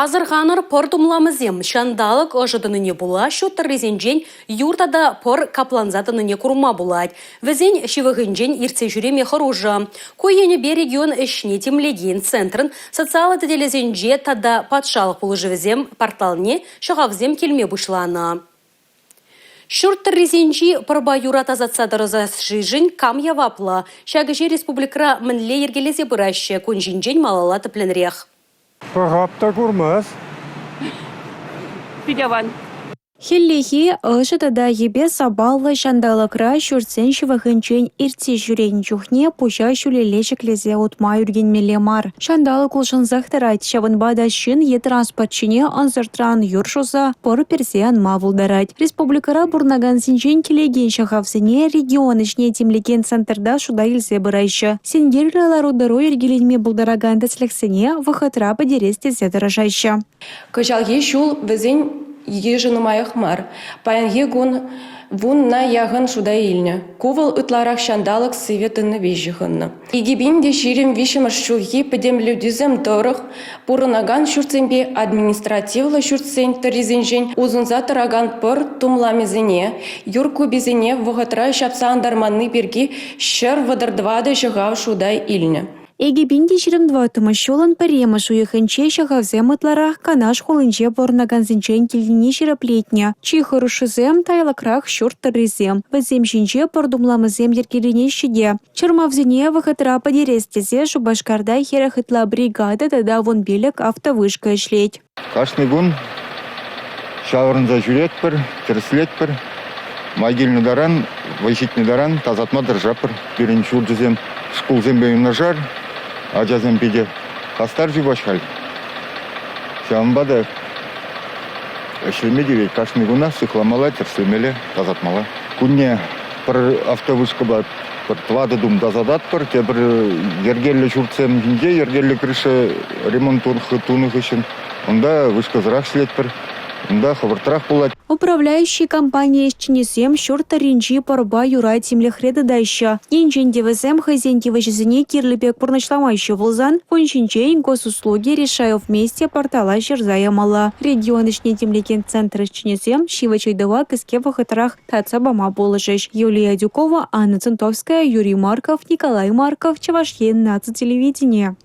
Асӑрханӑр, пӑр тумламӗсем ҫанталӑк ӑшӑ тӑнине пула ҫут тӑррисенчен юр тата пӑр капланса тӑнине курма пулать. Вӗсен ҫывӑхӗнчен иртсе ҫӳреме хӑрушӑ. Ку енӗпе регион ӗҫне тимлекен центрӑн социаллӑ тетелӗсенче тата патшалӑх пулӑшӑвӗсем порталне ҫӑхавсем килме пуҫланӑ. Ҫурт тӑррисенчи пӑрпа юра тасатса тӑрӑсассишӗн кам яваплӑ? Ҫак ӗҫе республикӑра мӗнле йӗркелесе пыраҫҫӗ? Кун ҫинчен малалла тӗплӗнрех. Пӑхап та курмасть. Пит аван. Хӗллехи ӑшӑ тата йӗпе-сапаллӑ ҫанталӑкра ҫуртсен ҫывӑхӗнчен иртсе ҫӳренӗ чухне пуҫа ҫӳлелле ҫӗклесе утма ӳркенмелле мар. Ҫанталӑк улшӑнсах тӑрать, ҫавӑнпа та ҫын е транспорт ҫине ӑнсӑртран юр шуса пӑр персе анма пултарать. Республикӑра пурӑнакансенчен килекен ҫӑхавсене регион ӗҫне тимлекен центрта шута илсе пыраҫҫӗ. Синкерлӗ лару-тӑру йӗркеленме пултаракан тӗслӗхсене вӑхӑтра пӗтерес тесе тӑрӑшаҫҫӗ. Кӑҫалхи ҫул вӗсен йышӗ нумаях мар. Паянхи кун вунна яхӑн шута илнӗ. Ку вӑл ытларах ҫанталӑк сивӗ тӑнипе ҫыхӑннӑ. 2023 ҫулхи пӗтӗмлетӳсем тӑрӑх пурӑнакан ҫуртсемпе административлӑ ҫуртсен тӑррисенчен усӑнса тӑракан пӑр тумламӗсене, юр куписене вӑхӑтра ҫапса антарманни пирки 134 ҫӑхав шута илнӗ. 2024 ҫулӑн пӗрремӗш уйӑхӗнче ҫӑхавсем ытларах Канаш хулинче пурӑнакансенчен килнине ҫирӗплетнӗ. Чи хӑрушшисем – тайлӑкрах ҫурт тӑррисем. Вӗсем ҫинче пӑр тумламӗсем йӗркеленеҫҫӗ те. Чӑрмавсене вӑхӑтра пӗтерес тесе Шупашкарта 40 ытла бригада тата 15 автовышка ӗҫлет. Кашни кун ҫаврӑнса ҫӳретпӗр, тӗрӗслетпӗр. Май килнӗ таран, вӑй ҫитнӗ таран тасатма тӑрӑшатпӑр. Пирӗн ҫурчӗсем шкулсемпе юнашар, ачасем питӗ хастар чупаҫ халь. Ҫавӑнпа та ӗҫлеме тивет. Кашни кунах сыхламалла, тӗрӗслемелле, тасатмалла. Кунне пӗр автовышкӑпа пӗр тӑватӑ тум тасататпӑр, тепӗр йӗркеллӗ ҫуртсем ҫинче йӗркеллӗ крыша ремонт тунӑ хыҫҫӑн унта вышкӑсӑрах ӗҫлетпӗр, унта хӑвӑртрах пулать. Управляющи компани ӗҫченӗсем ҫурт тӑрринчи пӑрпа юра тимлӗхре тытаҫҫӗ. Енчен те вӗсем хӑйсен тивӗҫӗсене кирлӗ пек пурнӑҫламаҫҫӗ пулсан, кун ҫинчен Госуслуги решаю вместе портала ҫырса ямалла. Регион ӗҫне тимлекен центр ӗҫченӗсем ҫивӗч ыйтӑва кӗске вӑхӑтрах татса пама пулӑшӗҫ. Юлия Адюкова, Анна Центовская, Юрий Марков, Николай Марков, Чӑваш Ен наци телевиденийӗ.